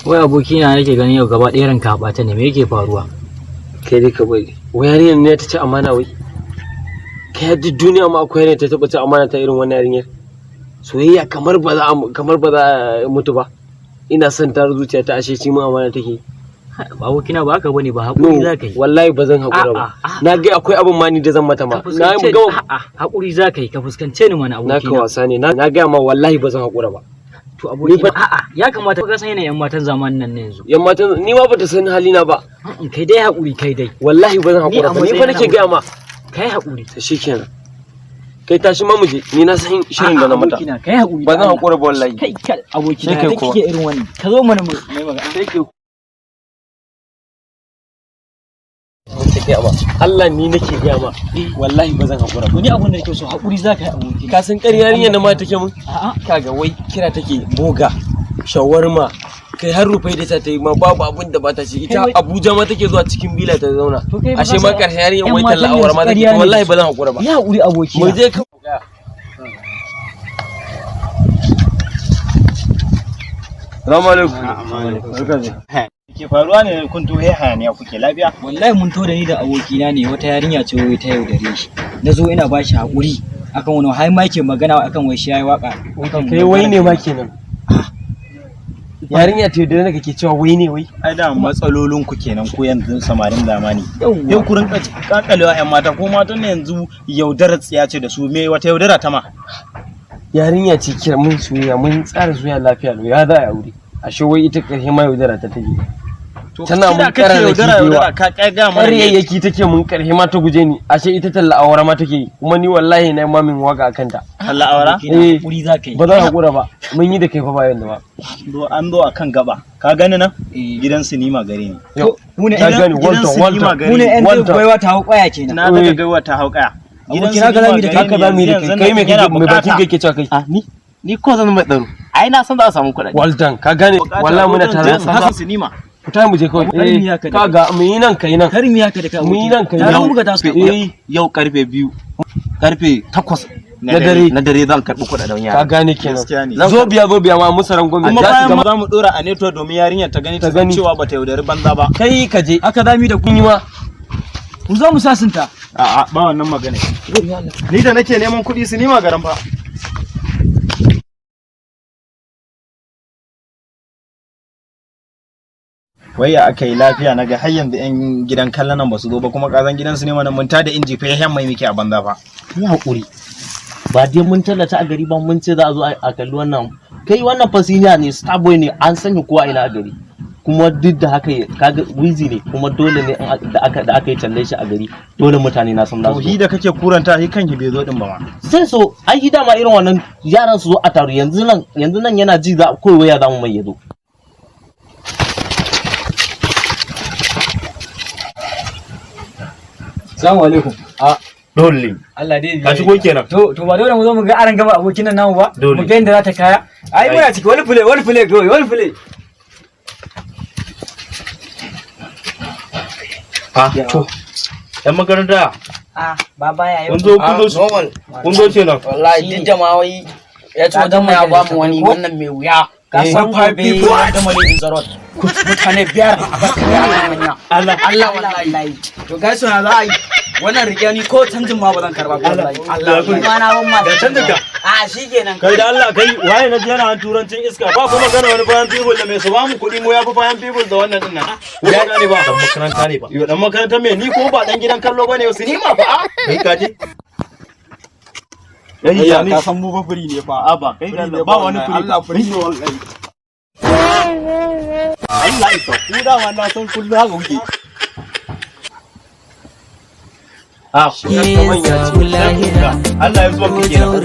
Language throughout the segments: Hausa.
Wai abokina nake ganin yau gaba ɗaya ranka a ɓace ne, me yake faruwa? Kai dai ka bari. Wai yarinyar ne ta ci amana wai? Kai, duk duniya ma akwai yarinyar ta taɓa ci amana ta irin wannan yarinyar? Soyayya kamar ba za a mutu ba. Ina son ta zuciya ta, ashe shi ma amana take. Abokina, ba haka bane ba, haƙuri za ka yi. Wallahi ba zan haƙura ba. A'a, Na ga akwai abin ma ni da zan mata ma. Ka Na fuskance ni, gama. A'a, haƙuri za ka yi, ka fuskance ni mana. Naka Abokina. wasa ne. Na ga ma, wallahi ba zan haƙura ba. To abokina, a'a, ya kamata ka san yanayin 'yan matan zamanin nan na yanzu. Yan matan ni ma bata san halina ba. Kai dai haƙuri, kai dai. Wallahi ba zan Ni haƙura a ba. Ni fa matsayina nake na gaya ma. Kai haƙuri. To shikenan. Kai, tashi ma mu je. Ni na san shirin da na mata. Abokina, kai haƙuri. Ba zan haƙura ba wallahi. Kai kai abokina, Sai kai da kuwa. kike irin wannan. Ka zo mana mu mai magana. Sai ke nake gaya ma. Allah ni nake gaya ma. Wallahi ba zan haƙura ba. To ni abun da nake so, haƙuri za ka yi, abokina. Ka san ƙarya yarinyar nan ma take mun? A'a. Kaga, wai kira take boga, shawarma, kai har rufai da ta yi ma, babu abin da ba ta ci ita. Abuja ma take zuwa, cikin bila ta zauna. To kai ba Ashe ka ma san karshen yarinyar ƴan wai talla matan awar ma yanzu take. ƙarya To ne wallahi da ba zan haƙura ba. Yi haƙuri, abokina. Mu je ka. Salamu alaikum. Barka dai. Ke faruwa ne kun to hayaniya kuke, lafiya? Wallahi mun to da ni da abokina ne, wata yarinya ce wai ta yaudare shi. Na zo ina ba shi haƙuri akan wani, har ma yake magana akan wai shi yayi waka akan Kai, wai ne ma kenan. Yarinya ce da nake cewa wai ne wai. Ai da matsalolin ku kenan ko yanzu samarin zamani. Yau Yawwa. ku rinka kakalewa yan mata, ko matan ne yanzu yaudarar tsiya ce da su, me wata yaudara ta ma. Yarinya ce kira mun soyayya, mun tsara soyayya lafiya lau, ya za a yi aure. Ashe wai ita karshe ma yaudara ta take. To Tana kira mun kake kararraki yaudara da yawa. yaudara ka kaga mana ne. Ƙaryayyaki take mun, karshe ma ta guje ni. Ashe ita talla awara ma take yi. Kuma ni wallahi na yi mamin waka akan ta. Allah awara. Abokina, Eh. haƙuri za ka yi. Ba zan haƙura ba. Mun yi da kai fa ba yanzu ba. Zo an zo akan gaba. Ka gani nan? Eh. Gidan sinima gare ni. Yau. Mu ne Ka Gidan gani gidan Walton sinima Walton. gare mu ne ni. yan Walter. gwaiwa ta hau kwaya kenan. Na daga Eh. gaiwa ta hau kaya. Abokina, haka zamu yi da kai. Haka za mu yi da kai. Kai me kake mai bakin kake cewa kai? A ni ko zan mai tsaro. Ai na san za a samu kuɗaɗe. Walton, ka gane wallahi muna tare. Haka sinima. Ku tashi mu je kawai. Kar mu yi haka da Kaga, mu yi nan, kai nan. Kar mu yi haka da kai, Mu yi abokina. nan, kai Tare nan. muka taso. Eh. Yau 2:00, 8:00 Na dare. Na dare zan karɓi kuɗaɗen Ka yara. gane kenan. Gaskiya ne. Zo biya, zo biya ma musu rangwame. Kuma Za su bayan gama. za mu dora a network domin yarinyar ta gani, Ta ta san gani. cewa bata yaudari banza ba. Kai ka je. Haka za mu yi da ku. Kun yi ma. Mu zo mu sasunta. A'a, ba wannan magana. Ni da nake neman kuɗi, sinima garan fa. Wai ya aka yi, lafiya? Naga har yanzu yan gidan kallon nan ba su zo ba, kuma kazan gidan sinima nan mun tada inji fa yan mai muke a banza fa. Yi haƙuri. Ba dai mun tallata a gari ba, mun ce za a zo a kalli wannan. Kai, wannan fa senior ne, starboy ne, an sanya kowa ina a gari. Kuma duk da haka kaga wizi ne, kuma dole ne in da aka yi tallan shi a gari, dole mutane na san za su To zo. hi da kake kuranta hi kanki bai zo din ba ma. Sai so ai hi dama irin wannan yaran su zo a taru yanzu nan, yanzu nan yana ji za kawai waya za mu mai ya zo. Assalamu alaikum. A Dole. Allah dai. Ka shigo kenan. To ba dole mu zo mu ga aran gama abokin nan namu ba. Dole. Mu ga inda za ta kaya. Ai muna ciki, wani fule, wani fule kawai, wani fule. Ha, to. Yan makaranta, Ah, baba ya kun zo, kun zo, kun zo kenan. Wallahi duk da ma wai ya ci wajen ya ba mu wani wannan mai wuya. Ka san gobe gama ne in zarot. Mutane biyar a barka da Allah manya. Allah. Allah wallahi. To gasu na za a yi. Wannan rike ni ko canjin ma ba zan karba ba wallahi. Allah. Kuma na ban ma. Da canjin ka. A shikenan. Kai da Allah kai, waye na ji yana turancin iska ba, kuma magana wani bayan people da mai su ba mu kuɗi, mu ya fi bayan people da wannan din nan. Ko ba gane ba. Dan makaranta ne ba. Yo, dan makaranta me, ni ko ba dan gidan kallo bane, sinima fa a. Kai ka je? Ayya, ka san mu ba firi ne fa, a ba kai da Allah ba wani firi, Allah firi ne wallahi. Allah isa ku da wannan san kullu haka kuke. Ah, Allah ya zuwa ku kenan.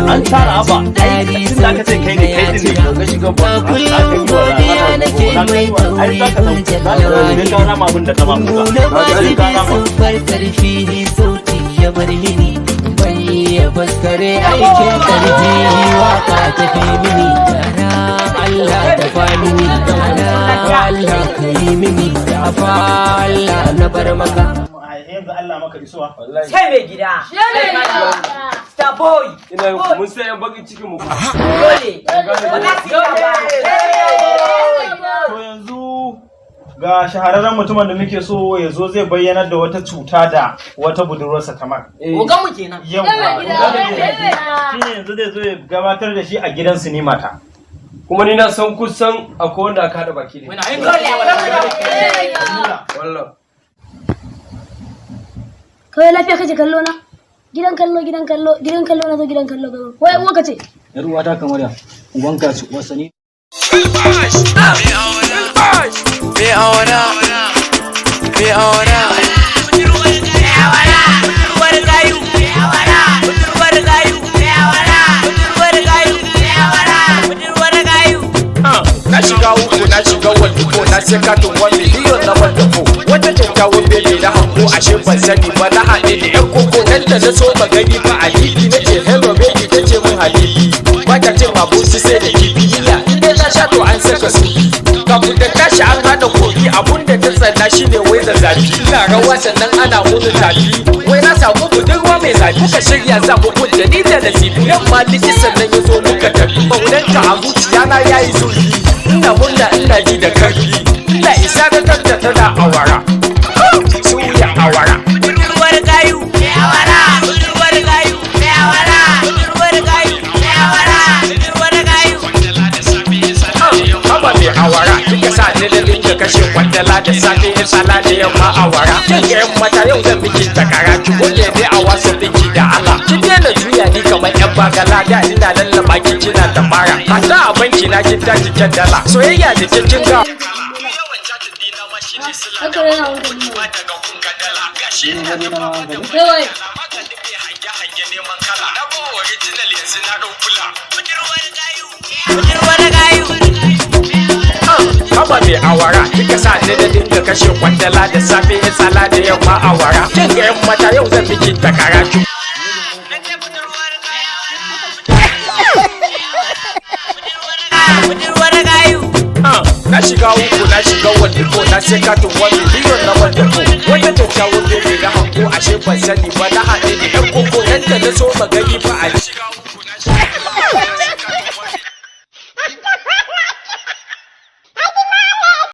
An tara aba. Ai tun da aka ce kai ne, kai din ne. Ga shiga ba. Za ka yi wa nake mai Ai za ka tauri san. Za ka san ka rama abin da ta ma kuka. na ba Za shi ka rama. siffar karfi sauti ya bar mini bai ya faskare aikin karfi waka ta fi mini. Allah ta fa mini, Allah ka yi mini fa, Allah na bar maka. Yanzu Allah maka isuwa. Sai mai gida. Sai mai gida. Star boy. Ina yin mun sai yan bakin cikin mu. Dole. Ba za su yi ba. To Ga shahararren mutumin da muke so ya zo zai bayyanar da wata cuta da wata budurwarsa ta mar. Ogan mu kenan. Yau shine yanzu zai zo ya gabatar da shi a gidan sinima ta. Kuma ni na san kusan akwai wanda aka haɗa baki ne. Muna yin dole. Wallah. Kawai lafiya kake kallo na? Gidan kallo, gidan kallo, gidan kallo, na zo gidan kallo gaba. Wai uwa kace? Yar uwata kamar ya ubanka su uwarsa ni. Na shiga uku, na shiga wani, na sai katin 1 miliyon na wanda ko wata kyakkyawan bebe na hango, ashe ban sani ba na haɗe da yan koko nan da na so ba gani ba. Alili na ce, "Hello baby," ta ce mun halili, ba ta cin abinci sai da kifi. Ila in dai na sha to an saka sufi, kafin da tashi an haɗa kofi. Abun da ta tsana shine wai zazzabi, ina rawa sannan ana munu tafi, wai na samu budurwa mai zafi. Muka shirya za mu kunta ni da nasibi, yamma liki sannan ya zo muka tafi. Ƙaunanka a zuciya na yayi zurfi, ina murna, ina ji da karfi, ina isa da kanta tana awara, suya awara. Budurwar gayu, awara. Budurwar gayu, awara. Budurwar gayu, awara. Budurwar gayu. Haba mai awara, kika sa ni da dinga kashe kwandala, da safe in sala, da yamma awara. Kin ga yan mata, yau zan miki takara, ki goge ne a wasu dinki da Allah. Ki daina juya ni kamar yan bagala, da ina lallaba ki kina da mara. Hatta a banki na kin tashi kyan dala. Soyayya da ke kin ga. Haka yana hankali ne. Kai waye? Budurwar gayu. Haba mai awara, kika sa ni da dinga kashe kwandala, da safe in sala, da yamma awara. Kin ga yan mata, yau zan miki takara, ki Budurwar gayu. Na shiga uku, na shiga wani ko na sai katin 1 miliyon na wanda ko wata kyakkyawan bebe na hango, ashe ban sani ba na haɗe da yan koko nan da na so magani ba a shiga.